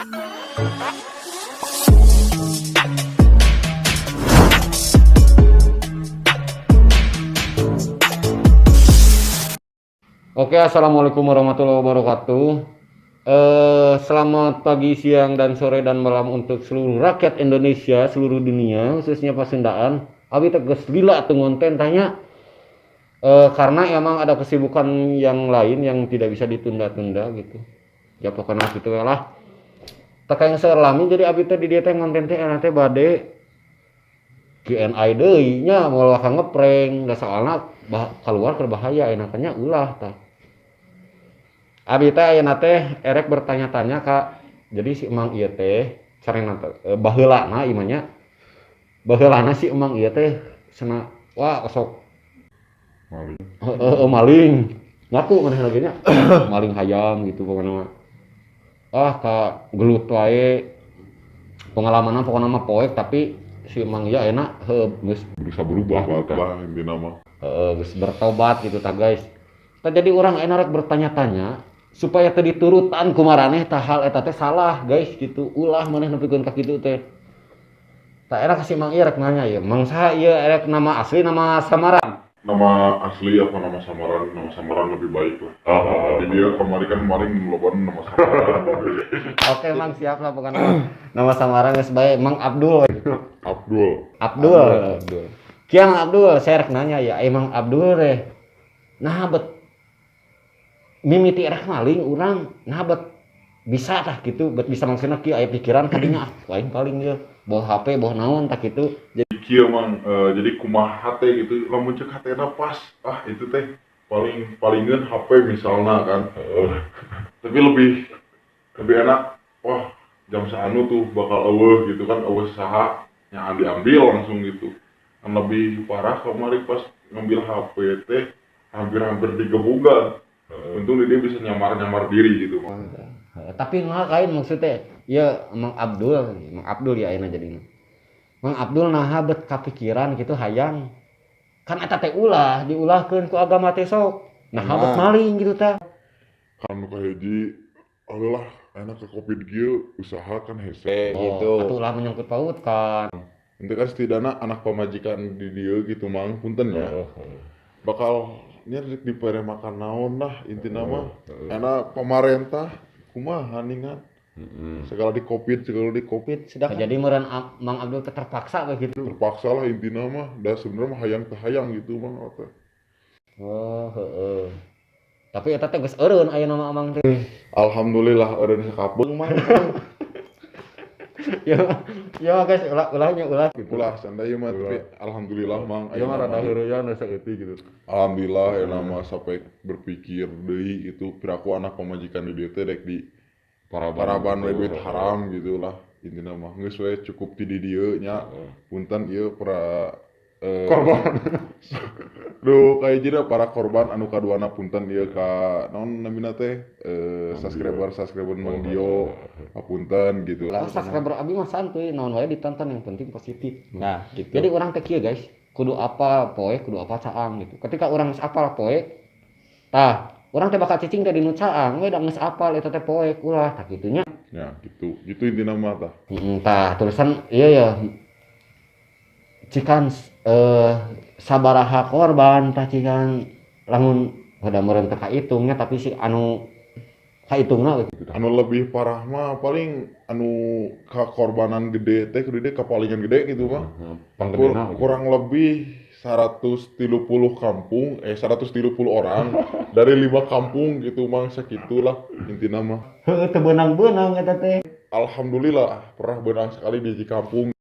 Oke, assalamualaikum warahmatullahi wabarakatuh. Selamat pagi, siang, dan sore dan malam untuk seluruh rakyat Indonesia, seluruh dunia, khususnya Pasundaan. Abi teh geus lila tuh ngonten tanya. Karena emang ada kesibukan yang lain yang tidak bisa ditunda-tunda gitu. Ya pokoknya gitu lah. Tak yang lami jadi abi teh di dieu teh ngonten teh enak teh bade Q&A deui nya, moal waka ngeprank da soalna keluar keur bahaya enakannya ulah tah. Abi teh ayeuna teh erek bertanya-tanya ka jadi si emang ieu teh carina teh baheulana ieu mah nya. Baheulana si emang ieu teh cenah wah sok Maling. Heeh, maling. Ngaku manehna ge nya. Maling hayam gitu pokoknya mah. Ah, ka gelut wae. Pengalamanna pokoknya mah poek, tapi si emang ieu ayeuna heuh geus berusaha berubah gitu. Lah intina mah. Heeh, geus bertobat gitu tah, guys. Tah, jadi urang ayeuna rek bertanya-tanya supaya teu diturutan ku maraneh tah hal eta teh salah, guys, gitu. Ulah maneh nepikeun ka kitu teh. Tah, era ka si Mang ieu rek nanya ieu. Mang saha ieu, erek nama asli, nama samaran? Nama asli apa nama samaran? Nama samaran lebih baik lah. Oh. Jadi dia kemarin kan kemarin loban nama samaran. Oke, Mang, siap lah pokoknya. Nama samaran geus bae, Mang Abdul. Abdul. Abdul. Abdul. Kieu, Mang Abdul, saya rek nanya ya, emang Abdul teh. Nah, bet mimiti rek maling urang, nah bet bisa tah gitu, bet bisa maksudna kieu aya pikiran kadinya, ah aing paling ieu bawa HP, bawa naon tah gitu. Jadi kieu, Mang, jadi kumaha teh gitu, lamun cek hatena pas, ah itu teh paling palingan HP misalnya kan. Tapi lebih lebih enak, wah jam saanu tuh bakal euweuh gitu kan, euweuh saha yang diambil langsung gitu. Kan lebih parah kemarin pas ngambil HP teh hampir-hampir digebugan. Untung dia bisa nyamar-nyamar diri gitu, Mang. Heeh, tapi nggak lain maksudnya ya Mang Abdul, Mang Abdul ya ayeuna jadina. Mang Abdul naha bet kapikiran gitu hayang kan eta teh ulah diulahkeun ku agama teh sok naha bet Nah. maling gitu tah. Kan nu kahiji lah enak ke covid kieu usaha kan hese. Oh, Gitu. atuh ulah menyangkut pautkan. Itu kan setidaknya anak pamajikan di dieu gitu, Mang, punten ya. Bakal nya rek dipere makan naon lah intina mah. Karena pemerintah kumaha ningan segala di covid, segala di covid. Sedangkan Jadi meureun Mang Abdul teh terpaksa begitu. Terpaksa lah intina mah, da sebenarnya mah hayang teh hayang gitu, Mang, teh. Oh, heeh. Tapi eta teh geus eureun ayeuna mah Amang teh. Alhamdulillah eureun sakapeung, Mang. Ya, ya guys, ulah ulahnya ulah gitu. Ulah santai mah, tapi alhamdulillah, Mang. Ieu mah ayeuna rada mah. heureuyan saeutik gitu. Alhamdulillah ya nama sampai berpikir deui itu piraku anak pamajikan di dieu teh rek di paraban we duit haram gitu lah intina mah, geus we cukup ti di dieu nya, punten ieu para Korban. Duh, kayak jadi para korban anu kaduana, punten ieu ka naon namina teh subscriber subscriber Mang Dio, punten gitu. Oh, subscriber abi mah santuy, naon wae ditonton yang penting positif. Nah, gitu. Jadi urang teh kieu, guys, kudu apa poe, kudu apa caang gitu. Ketika urang geus apal poe, tah urang teh bakal cicing teh di nu caang we da geus apal eta teh poek, ulah tah kitu nya. Ya gitu gitu intina mah tah. Heeh, tah tulisan iya ya. Cikan sabaraha korban tah, cikan lamun udah meureun teh kaitungnya, tapi si anu kaitungna gitu. Anu lebih parah mah paling anu kakorbanan gede teh kudu dia kapalingan gede gitu mah. Panggedena gitu. Kurang lebih 130 kampung, 130 orang dari lima kampung gitu, Mang, segitulah intina mah. Heueuh, teu beunang-beunang eta teh. Alhamdulillah pernah beunang sekali di hiji kampung.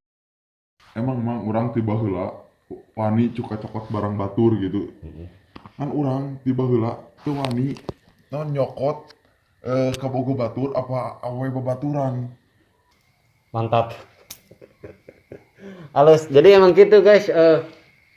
Emang, Mang, urang tiba heula wani cuka cokot barang batur gitu kan, urang tiba heula teu wani naon nyokot kabogo batur apa awe babaturan. Mantap. Halus. Jadi emang gitu, guys,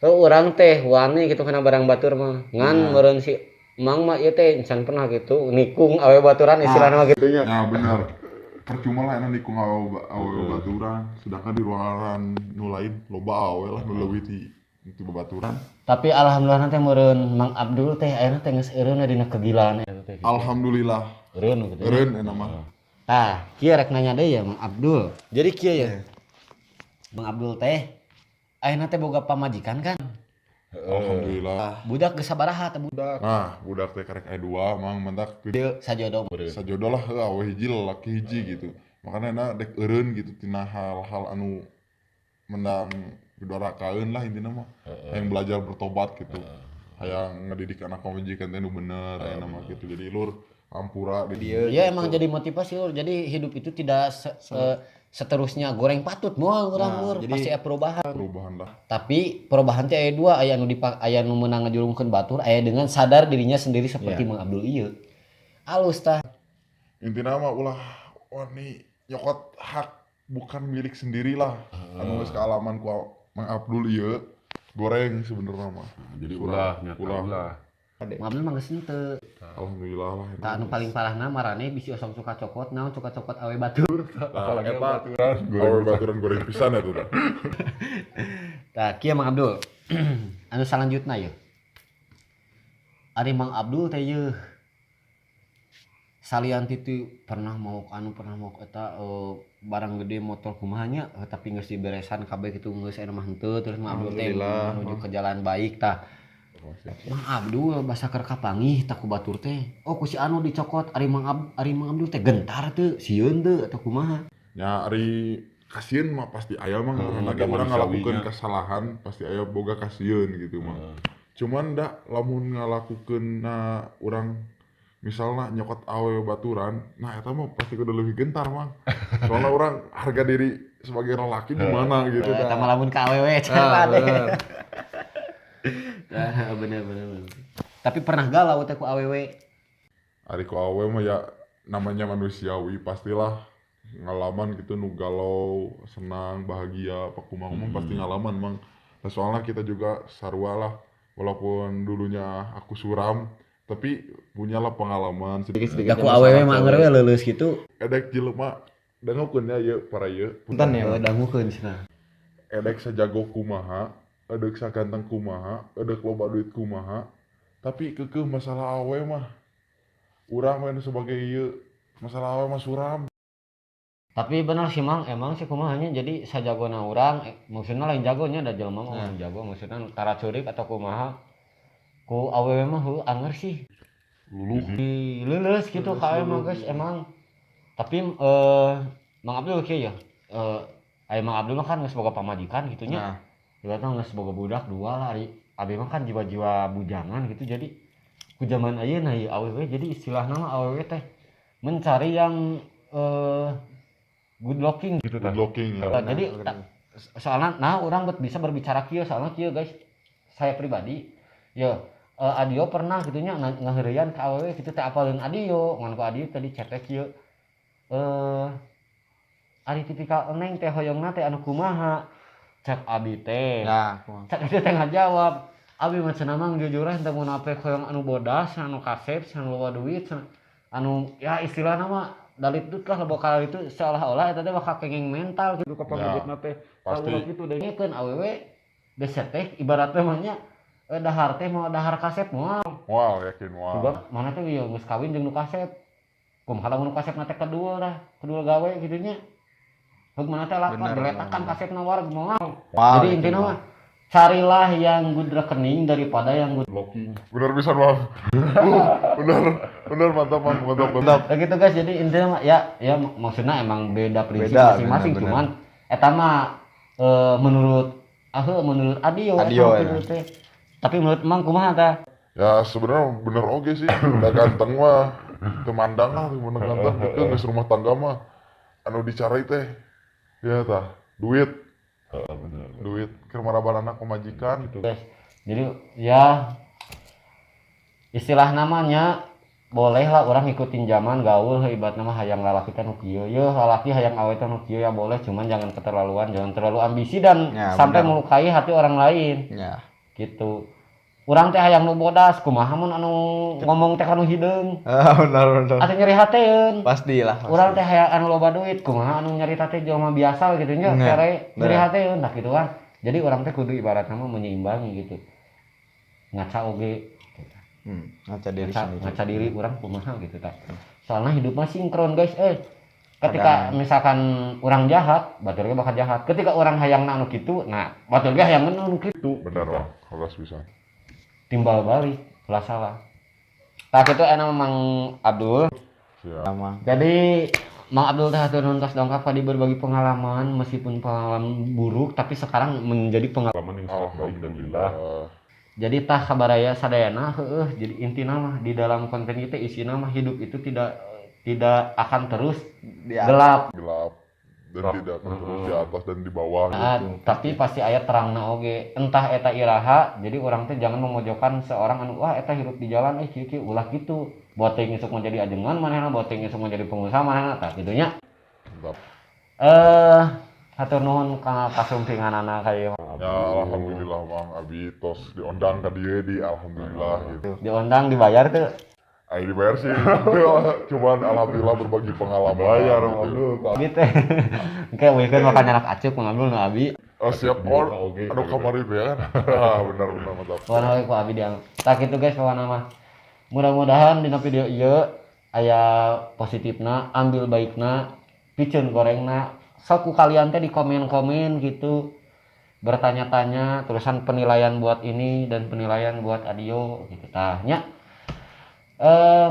urang teh wani gitu kana barang batur mah. Ngan meureun si Mang mah ieu teh encan pernah gitu nikung awe baturan istilahna mah gitu nya. Ya benar, percuma lah enak nikung awe awe babaturan, sedangkan di ruangan nu lain loba awe lah nu leuwih ti ti babaturan. Tapi alhamdulillah nanti meureun Mang Abdul teh ayeuna teh geus eureun dina kegilaan eta teh. Alhamdulillah. Eureun gitu. Eureun enak mah. Tah, kieu rek nanya deui ya Mang Abdul. Jadi kieu ya. Mang Abdul teh ayeuna teh boga pamajikan kan? Alhamdulillah. Budak geus sabaraha teh budak? Nah, budak teh karek aya 2 Mang, mentak Sajodo. Sajodo lah heuh awe hiji lalaki hiji gitu. Makanya na dek eureun gitu tina hal-hal anu mendang didorakaeun lah intina mah. Hayang belajar bertobat gitu. Hayang ngedidik anak pamajikan teh nu bener aya nama gitu. Jadi lur ampura di Iya gitu. Emang jadi motivasi lur. Jadi hidup itu tidak seterusnya goreng patut moal urang lur, pasti aya perubahan. Perubahan lah. Tapi perubahan teh aya dua, aya anu aya nu meunang ngajurungkeun batur, aya dengan sadar dirinya sendiri seperti Mang Abdul ieu. Alus tah. Intina mah ulah wani nyokot hak bukan milik sendiri lah. Anu geus kaalaman ku Mang Abdul ieu goreng sebenarnya mah. Jadi ulah nyata ulah. Mang Abdul mah geus henteu. Alhamdulillah lah. Tah anu paling parahna marane bisi osong suka cokot, naon suka cokot awe batur. Apalagi baturan, awe baturan goreng pisan atuh tah. Tah kieu Mang Abdul. Anu salanjutna yeuh. Ari Mang Abdul teh yeuh. Salian ti pernah mau anu pernah mau eta barang gede motor kumaha nya tapi geus diberesan kabeh kitu geus aya mah henteu terus Mang Abdul teh menuju ke jalan baik tah. Mang Abdul basa keur kapanggih tah ku batur teh. Oh ku si anu dicokot ari Mang Abdul teh gentar teu sieun teu atau kumaha? Nya ari kasieun mah pasti aya mah lagi urang ngalakukeun kesalahan pasti aya boga kasieun gitu mah. Cuman da lamun ngalakukeunna urang misalnya nyokot awe baturan, nah eta mah pasti kudu lebih gentar mang. Soalnya orang harga diri sebagai lelaki di mana gitu. Eta mah lamun ka awewe cenah deh. Nah, bener. Tapi pernah galau teh ku awewe? Ari ku awewe mah ya namanya manusiawi pastilah ngalaman gitu nu galau, senang, bahagia, apa kumaha mah pasti ngalaman mang. Nah, soalnya kita juga sarua lah walaupun dulunya aku suram tapi punyalah pengalaman sedikit-sedikit. Aku awewe mah anger we leuleus gitu. Edek jelema dangukeun nya ieu para ieu. Punten ya, dangukeun cenah. Edek sajago kumaha, edek saganteng kumaha, edek loba duit kumaha, tapi keukeuh masalah awewe mah urang we sebagai ieu masalah awewe mah suram. Tapi bener sih Mang, emang sih kumaha nya jadi sajagona urang, maksudna lain jagonya da jelema mah lain jago, maksudna tara ceurik atau kumaha. Ku awewe mah heuh anger sih. Luluh. Leuleus gitu ka awewe mah guys emang. Tapi Mang Abdul kieu ya. Aya Mang Abdul mah kan geus boga pamajikan kitu nya. Ibaratna geus boga budak dua lah ari abi mah kan jiwa-jiwa bujangan gitu jadi ku zaman ayeuna ieu awewe jadi istilahna mah awewe teh mencari yang good looking gitu tah. Good looking ya. Jadi soalna nah urang bisa berbicara kieu soalna kieu guys. Saya pribadi ya Adio pernah gitunya ngaheureuyan ka awewe kitu teh apaleun Adio ngan ku Adio tadi cetek kieu ari tipikal eneng teh hoyongna teh anu kumaha cek abi teh nah cek abi teh ngajawab abi mah cenah mah jujur teh munafik hoyong anu bodas anu kasep anu loba duit anu ya istilahna mah dalit dut lah loba kali itu seolah-olah eta teh bakal kenging mental kitu ka pangejutna teh pasti kitu dengekeun awewe geus teh ibaratna mah nya dahar teh mau dahar kasep moal. Moal yakin moal. Coba mana teh ieu geus kawin jeung nu kasep. Kumaha lamun nu kasepna teh kedua lah, kedua gawe kitu nya. Heug mana teh lapar geletakan kasepna wareg moal. Jadi intina mah carilah yang good rekening daripada yang good looking. Bener pisan, Bang. Bener mantap, Bang. Mantap. Nah, gitu guys, jadi intinya mah ya maksudnya emang beda prinsip masing-masing cuman eta mah menurut menurut Adio ya. Teh. Tapi menurut Mang kumaha tah? Ya sebenarnya bener oge sih, udah ganteng mah, teu mandang lah, bener ganteng, itu geus rumah tangga mah anu dicari teh ya tah, duit. Bener. Duit keur maraban anak pamajikan gitu. Guys, jadi ya istilah namanya bolehlah orang ngikutin zaman gaul ibaratna mah hayang lalaki teh nu kieu yeuh, lalaki hayang awe teh nu kieu ya boleh, cuman jangan keterlaluan, jangan terlalu ambisi dan ya, sampai bener. Melukai hati orang lain. Ya. Gitu. Urang teh hayang nu bodas, kumaha mun anu ngomong teh anu hideung. Benar. Atuh nyeri hateun. Pastilah. Pasti. Urang teh hayang anu loba duit, kumaha anu nyarita teh jelema biasa gitu nya, kere nyeri hateun nah gitu kan. Jadi urang teh kudu ibaratna mah menyeimbangi gitu. Ngaca oge. Ngaca diri sendiri. Ngaca diri urang kumaha gitu tah. Soalnya hidup mah sinkron guys. Ketika misalkan orang jahat, batur ge bakal jahat. Ketika orang hayangna anu kitu, nah, batur ge hayangna anu kitu. Bener, Bang. Kelas bisa. Timbal balik, ulah salah. Tah, kitu enak Mang Abdul. Siap. Sama. Jadi Mang Abdul teh hatur nuhun tos dongkap tadi berbagi pengalaman, meskipun pengalaman buruk, tapi sekarang menjadi pengalaman. Pengalaman yang sangat baik dan indah. Alhamdulillah. Jadi tah kabaraya sadayana, heueuh, jadi intina mah di dalam konten itu isina mah hidup itu tidak tidak akan terus Di gelap. Gelap dan tidak akan terus di atas dan di bawah Nah, gitu. Tapi pasti aya terangna oge, entah eta iraha. Jadi orang teh jangan memojokkan seorang anu, "Wah, eta hirup di jalan, eh, kieu kieu." Ulah gitu. Buat teh isuk menjadi ajengan manehna, buat teh isuk menjadi pengusaha manehna, tah kitu nya. Mantap. Hatur nuhun ka kasumpinganana ka ieu. Ya, alhamdulillah, Bang, abi tos diundang ka dieu di alhamdulillah gitu. Diundang dibayar tuh? Ayo dibayar sih. Cuman alhamdulillah berbagi pengalaman. Bayar, gitu. Abdul. Gitu. Engke weukeun makan anak acuk mengambil nu abi. Oh, siap. Di Oh, oge, aduh, kamari be kan. Ah, benar benar, mantap. Pokona we ku abi diang. Tah, kitu guys, pokona mah. Mudah-mudahan dina video ieu aya positifna, ambil baikna, piceun gorengna. Sok ku kalian teh di komen-komen gitu. Bertanya-tanya, terusan penilaian buat ini dan penilaian buat Adio gitu tah nya.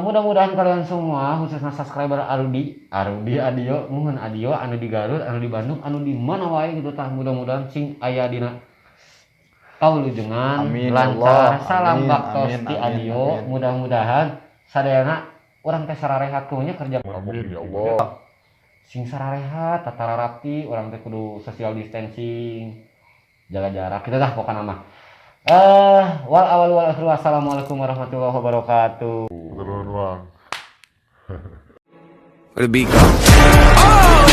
Mudah-mudahan kalian semua, khususnya subscriber Arudi, Arudi Adio, mohon Adio anu di Garut, anu di Bandung, anu di mana wae gitu tah, mudah-mudahan sing aya dina kawilujengan, Amin, ya lancar, Allah. salam Amin, baktos amin, ti amin, Adio. Amin. Mudah-mudahan sadayana urang teh sararehat kunya kerja. Amin ya Allah. Sing sararehat, tata rapi, urang teh kudu social distancing, jaga jarak kita dah pokokna mah. Wal awal wal akhir, wassalamualaikum warahmatullahi wabarakatuh. Turun, Bang. Where the beat go? Oh,